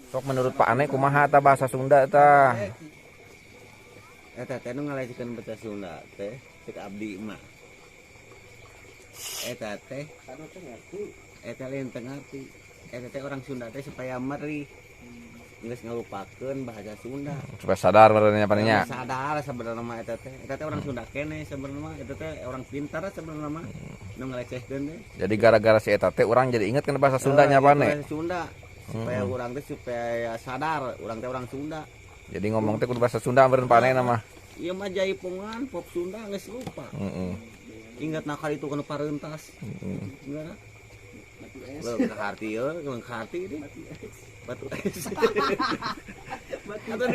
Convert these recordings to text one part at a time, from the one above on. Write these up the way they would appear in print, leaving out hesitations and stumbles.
Sok menurut Pak Ane kumaha ta bahasa Sunda tah? Eta teh nu ngalecehkeun bahasa Sunda teh cek abdi mah. Eta teh eta lain teu ngarti. Eta teh orang Sunda teh supaya merih. Geus ngalupakeun bahasa Sunda. Supaya sadar meureunnya panenya. Sadar sebenarnya mah eta teh. Eta teh orang Sunda keneh sebenarnya mah, eta teh orang pintar sebenarnya mah. Nu ngalecehkeun teh. Jadi gara-gara si eta teh urang jadi inget kana bahasa Sundanya Pak Ane. Bahasa Sunda. Supaya urang teh supaya sadar urang teh orang Sunda. Jadi ngomong teh kudu bahasa Sunda meureun Pak Ane mah. Ieu mah jaipongan pop Sunda geus lupa. Heeh. Ingat nakal itu kana pareuntas. Heeh. Leuh harti euy, leuh harti ini. Batu es. Atuh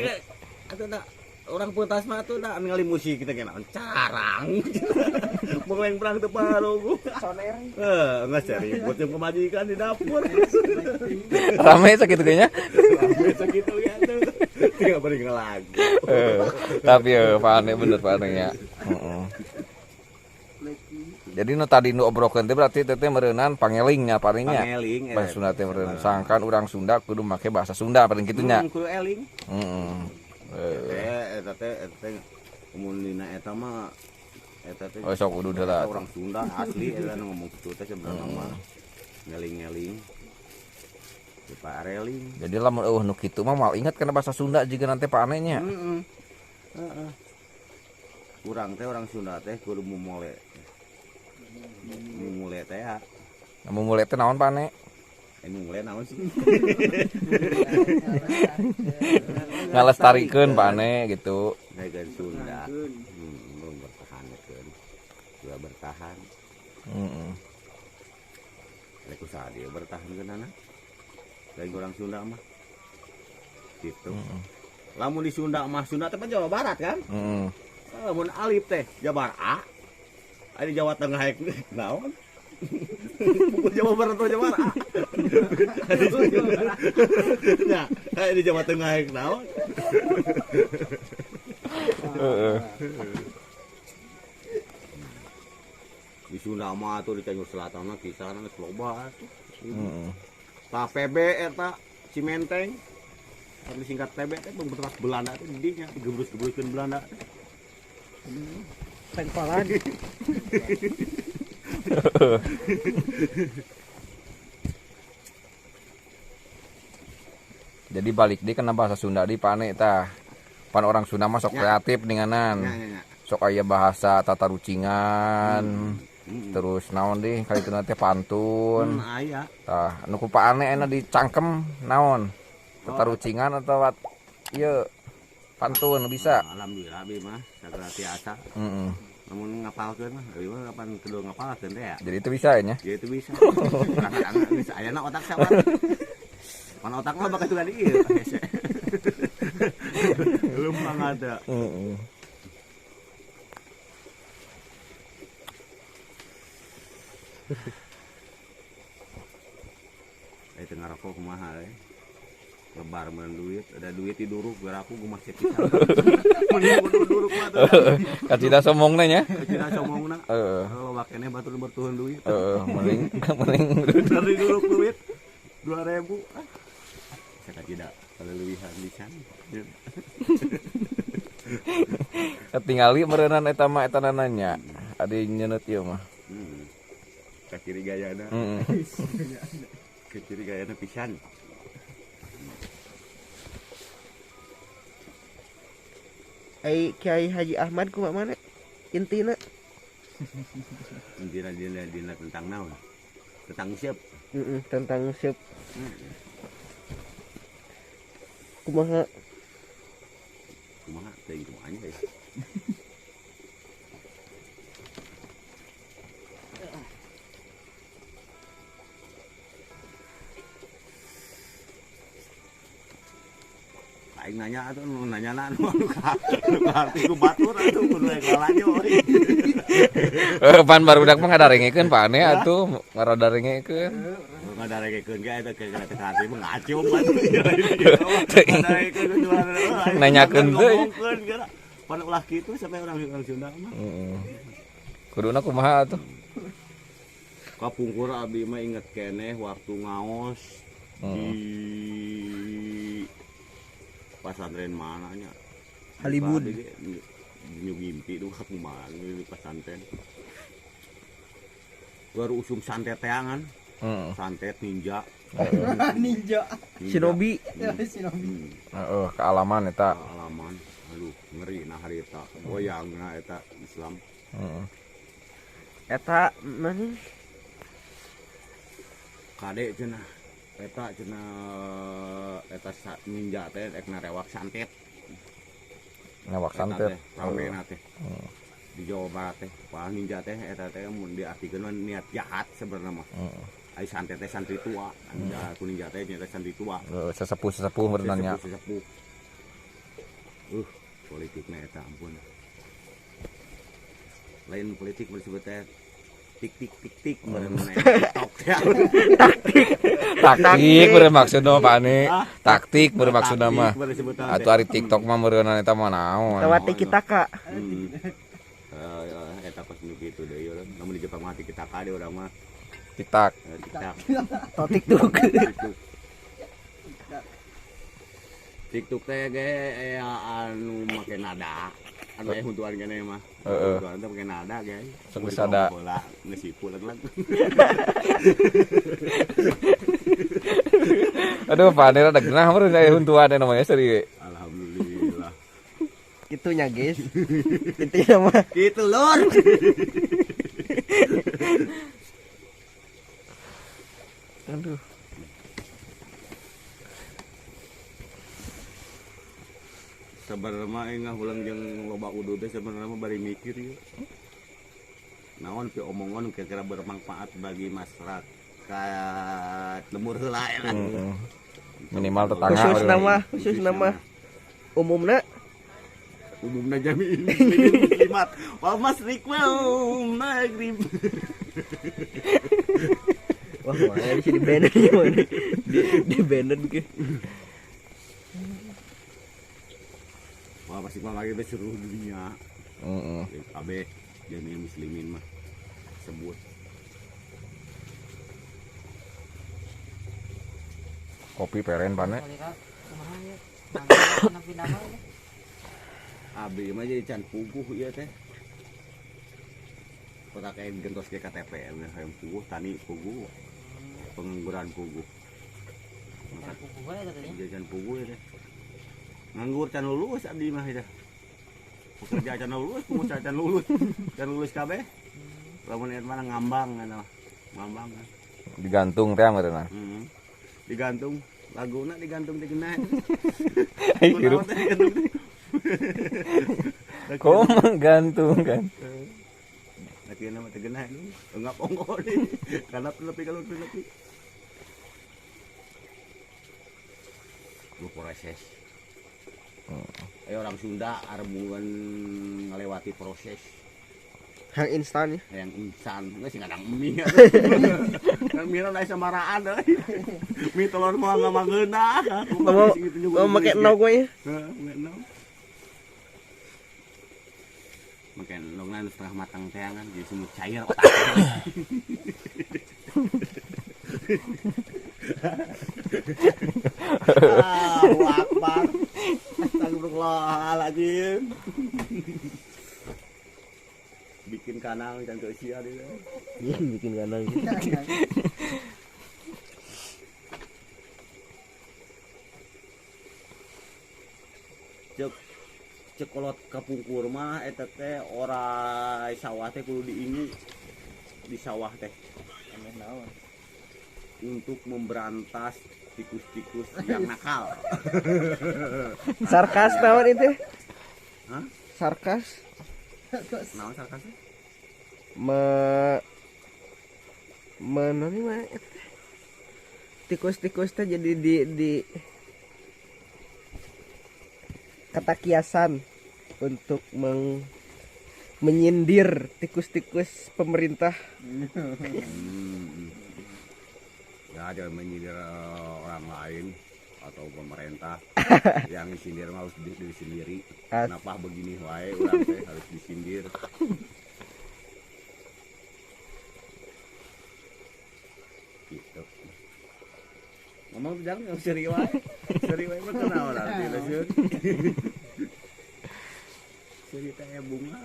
atuh da orang pentas mah atuh da ningali musik kita ge naon carang. Mengeng perang teu parugu. Soner. Heuh, geus ribut jeung pamajikan di dapur. Rame sakitu ge nya. Rame sakitu ge atuh. Tinggal bari ngalagu. Tapi Pak Ane bener Pak Ane nya. Heeh. Jadi nu tadi nu obrokeun teh berarti teh meureunan pangelingnya palingnya. Pangeling. Bahasa Sunda teh meureun sangkan urang Sunda kudu make bahasa Sunda paling kitu nya. Kudu eling. Heeh. Eta teh mun dina eta mah eta teh. Oh sok kudu heula. Orang Sunda asli eta nu ngomong kitu teh sebenarnya mah ngeling-ngeling. Pak Areling. Jadi lamun eueuh nu kitu mah moal inget kana bahasa Sunda jiga nanti Pak Ane nya. Heeh. Heeh. Urang teh orang Sunda teh kudu mumole. Mumule teh ya. Nah, mumule teh naon Pak Ane? Mumule naon sih? Ngalestarikeun Pak Ane gitu. Negan Sunda. Belum bertahankeun. Juga bertahan. Heeh. Rek usaha dia bertahankeun anak. Lain orang Sunda mah. Gitu. Lamun di Sunda mah Sunda teh Jawa Barat kan? Heeh. Lamun alif teh Jabar A. Ari Jawa Tengah hek naon? Pukul Jawa Barat atau Jawa A. Ya, di Jawa Tengah hek naon? Heeh. Di Sunda mah atuh di Cianjur Selatan mah kisahna geus loba atuh. Heeh. Tah PB eta Cimenteng. Tapi singkat PB teh bekas Belanda teh didinya digebrus-gebruskeun Belanda. Pengkolan. Jadi balik di kena bahasa Sunda di Pane tah. Pan orang Sunda mah sok kreatif ninganan. Sok aya bahasa tata rucingan. Terus naon deh kali itu nanti pantun. Aya. Tah, nu ku Pak Ane enak dicangkem naon? Tata rucingan atau ieu pantun bisa. Alhamdulillah abi mah sagala tiasa. Heeh. Namun ngapalkeun mah, abi mah kapan kedua ngapalkeun teh ya. Jadi itu bisa nya? Jadi itu bisa. Kadang-kadang bisa ayana otak sama. Mana otak mah bakal juga ieu. Lempang ada. Heeh. Teu ngarokok kumaha euy. Lebar meureun duit, ada duit di duruk biar aku gumasih pisan. Mending kudu duruk mah tuh. Kacida somongna nya. Kacida somongna. Heeh. Loba keneh batur bertuhun duit. Heeh, mending mending dari duruk duit 2000. Saya kacida kaleuwihan pisan. Ketingali meureunnan eta mah eta nanya. Adi nyeuneuh ieu mah. Ke kiri gayana. Ke kiri gayana pisan. Ai Kiai Haji Ahmad kumaha mana? Intina. Intina dina tentang naon? Tentang siap. Heeh, tentang siap. Kumaha? Kumaha teuing kumaha nya. Aing nanya atuh nu nanya na nu ka ku batur atuh kudu rek lalajo. Pan barudak mah ngadarengekeun Pak Ane atuh ngadarengekeun. Ngadarengekeun ge eta ke teh hati mah ngacung atuh. Ngadarengekeun Nanyakeun teh. Pan ulah kitu sampai orang Sunda mah. Heeh. Kuduna kumaha atuh? Kapungkur abdi mah inget keneh waktu ngaos di Pasantren mana nya? Hollywood. Nyu gimpi tuh kumaha di pesantren. Baru usum santet teangan. Santet ninja. Ninja. Shinobi. Shinobi. Heeh, kealaman eta. Kealaman. Aduh, ngeri nah harita. Goyangna eta Islam. Heeh. Eta mana? Kade cenah. Eta cenah eta ninja teh rek narewak santet. Newak santet. Ramena teh. Di Jawa Barat teh, wah ninja teh eta teh mun diartikeun niat jahat sebenarnya mah. Ai santet teh santri tua, ninja ku ninja teh nyata santri tua. Sesepuh-sesepuh berenangnya. Sesepuh-sesepuh. Politikna eta ampun. Lain politik disebut teh tik tik tik tik meureun TikTok. Taktik. Taktik meureun maksudna Pak Ane. Taktik meureun maksudna mah. Atuh ari TikTok mah meureun eta mah naon. Tawa tiki taka. Eta pas nu kitu deui urang. Lamun di Jepang mah tiki taka deui urang mah. Tiktak. Tiktak. Totik tuk. TikTok teh ge anu make nada. Anu aya huntuan keneh mah. Heeh. Huntuan teh make nada ge. Sok disada. Bola ngesipu lag-lag. Aduh, Pak Ane rada genah meureun aya huntuan teh namanya serieu. Alhamdulillah. Gitunya, guys. Intinya mah gitu, Lur. Aduh. Sebenarnya mah ulang jeung loba udud teh sebenarnya mah bari mikir ieu. Naon pi omongan kira-kira bermanfaat bagi masyarakat lemur heula lah. Minimal tetangga. Khusus nama umumna umumna jami'in muslimat wal masrik wal maghrib. Wah, mana di sini banner gimana? Di banner ke. Wah, pasti mah lagi teh seluruh dunia. Heeh. Kabeh jami'in muslimin mah sebut. Kopi peren pane. Abdi mah jadi can puguh ieu teh. Kota kayak gentos ke KTP, hayang puguh, tani puguh, pengangguran puguh. Jadi can puguh ya teh. Nganggur can lulus abdi mah ya. Pekerja can lulus, pengusaha can lulus, can lulus kabeh. Lamun eta mah ngambang kan mah. Ngambang kan. Digantung teh meureunna. Heeh. Digantung, laguna digantung teh kena. Hirup. Kok menggantung kan? Laki nama tegenah itu enggak ongko nih. Karena lebih kalau lebih. Lu proses. Ayo orang Sunda armungan ngelewati proses. Yang instan ya? Yang instan, enggak sih ngadang mie. Kan mie lain samaraan euy. Mie telur mah enggak mangeunah. Mau make endog we. Heeh, make endog. Make endogna setengah matang teh kan jadi semut cair otak. Allahu Akbar. Astagfirullahaladzim. Bikin kanal can teu sia dia. Bikin kanal. Cek cekolot kapungkur mah eta teh orai sawah teh kudu diingu di sawah teh. Aneh naon? Untuk memberantas tikus-tikus yang nakal. Sarkas naon itu? Hah? Sarkas. Naon sarkas? Me mah tikus-tikus teh jadi di kata kiasan untuk menyindir tikus-tikus pemerintah. Ya jangan menyindir orang lain atau pemerintah. Yang disindir mah harus diri sendiri. Kenapa begini wae urang teh harus disindir. Gitu. Ngomong jangan serius wae. Seuri we mah kunaon artina seuri. Seuri teh aya bunga.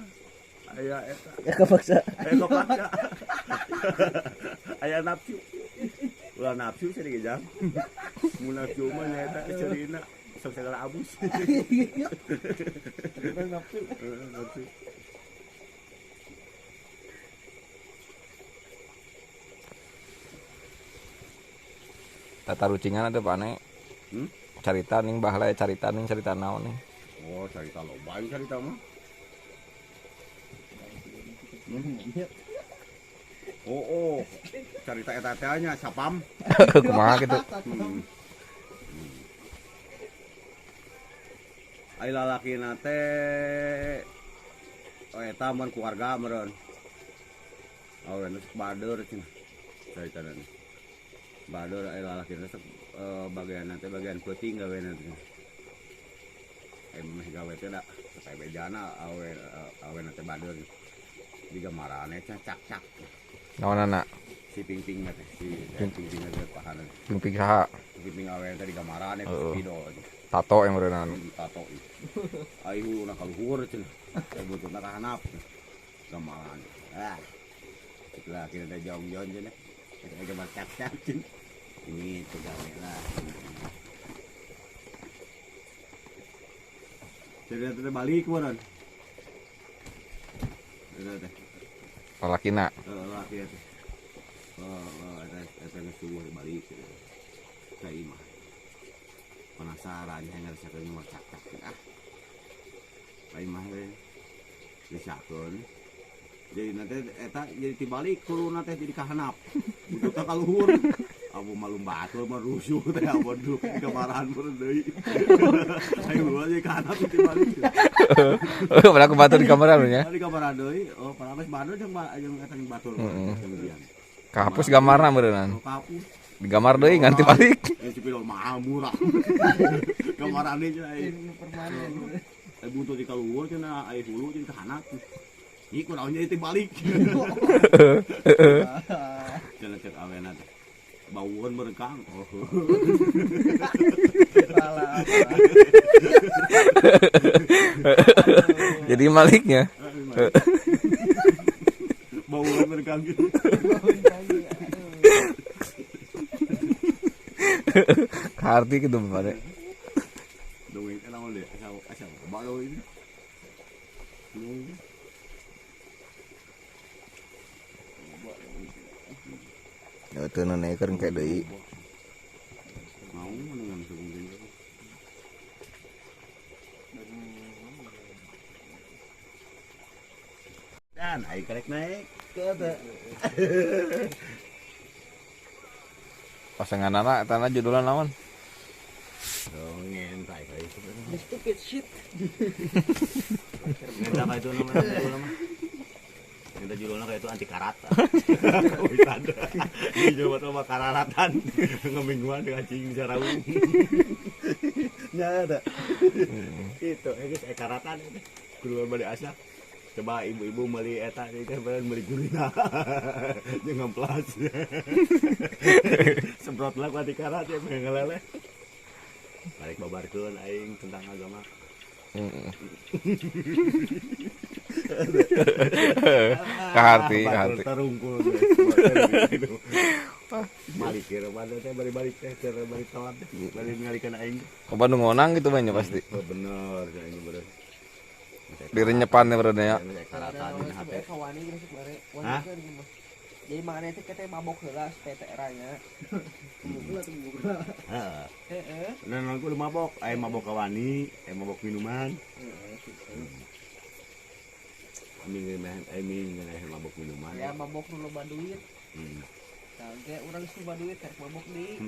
Aya eta. Ya kepaksa. Aya kepaksa. Aya nafsu. Ulah nafsu seuri ge jang. Mun nafsu mah nya eta seurina sok segala abus. Nafsu. Nafsu. Tata rucingan atau pane? Carita ning baheula carita ning carita naon nih? Oh, carita loba carita mah. Oh, carita eta teh nya sapam. Kumaha kitu? Ai lalakina teh oh eta mun keluarga meureun. Awewe geus bader cenah. Caritana. Bader ai lalakina sok bagian teh bagian peuting gawena teh. Meh gawe teh da sampai bejana awe awena teh bader. Diga marane cak-cak. Naonana? Si pingping teh, si pingping teh pahana. Pingping saha? Pingping awe teh digamarane spidol. Tato yang meureunana. Tato. Ai huluna ka luhur cenah. Ai buntutna ka handap. Gamarane. Ah. Itulah kita teh jongjon cenah. Kita gambar cak-cak cenah. Ini gawe lah. Jadi teh balik meureun. Eta teh. Lalakina. Lalaki teh. Oh, eta geus subuh balik. Ka imah. Penasaran hayang ngarasakeun mah cak-cak ah. Ka imah teh disakeun. Jadi nanti eta jadi tibalik kuluna teh jadi kahanap. Buntutna ka luhur. Abu malum batur mah rusuh teh abu dulu di kamarahan meureun deui. Ayo ulah jadi kahanap tibalik. Oh, padahal ku batur di kamar nya. Di kamar deui. Oh, padahal geus batur jeung eta jeung batur. Kemudian. Kahapus gambarna meureunnan. Kahapus. Di gambar deui nganti balik. Eh cipidol mahal murah. Kamarane cenah ai. Ai buntut di kaluhur cenah ai hulu jadi kahanap. Ieu kunaon jadi tibalik. Cenah cek awena teh. Bauan merekang. Oh. Jadi maliknya. Bauan merekang gitu. Karti gitu Pak. Dongeng naon deh? Asa loba dongeng ini. Dongeng. Teu naekeun kayak deui. Mau dengan segunting. Dan aing karek naik ke teh. Pasanganana eta na judulna naon? Dongeng tai kai. The stupid shit. Eta ka itu namanya. Kita judulnya kayak itu anti karata. Ini coba sama kararatan ngemingguan dengan cing saraung. Nya ada. Itu geus karatan itu. Kudu bali asa. Coba ibu-ibu meuli eta teh beureun meuli gurina. Jeung ngamplas. Semprot lah ku anti karat ya ngeleleh. Balik babarkeun aing tentang agama. Kaharti, kaharti. Terungkul. Balik kira pada teh balik teh keur balik telat teh balik ngalikeun aing. Ke Bandung ngonang gitu banyak pasti. Oh, bener aing bener. Direnyepan teh bener ya. Hah? Jadi makanya teh kita mabok heula PTR nya. Heeh. Heeh. Dan aku udah mabok, aing mabok kawani, aing mabok minuman. Aing mabok minuman. Ya mabok nu loba duit. Nah, kayak urang geus loba duit karek mabok deui.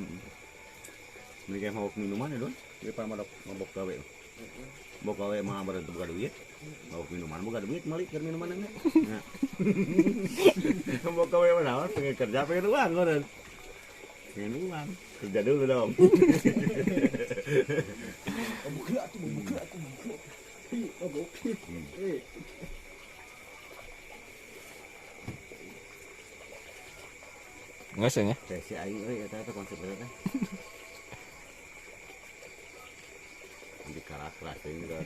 Mending kayak mabok minuman ya, Don. Daripada mabok gawe. Mabok gawe mah berarti boga duit. Mabok minuman boga duit meuli keur minuman nya. Mabok gawe mah naon pengen kerja pengen uang meureun. Pengen uang, kerja dulu dong. Mabok atuh, mabok atuh, mabok. Mabok. Geus nya. Teh si aing euy eta teh konsep eta teh. Keras-kerasin kan.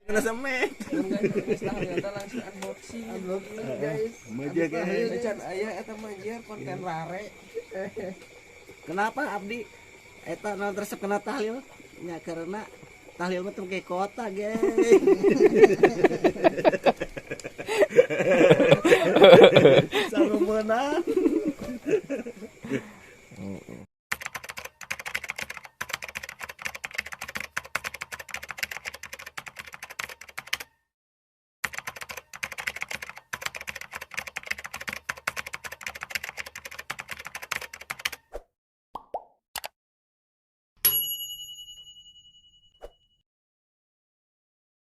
Kena semen. Langsung unboxing guys. Guys. Aya eta mah konten rare. Kenapa abdi eta naon resep kena tahlil? Nya karena tahlil mah teu kota, guys. Sanggup meunang.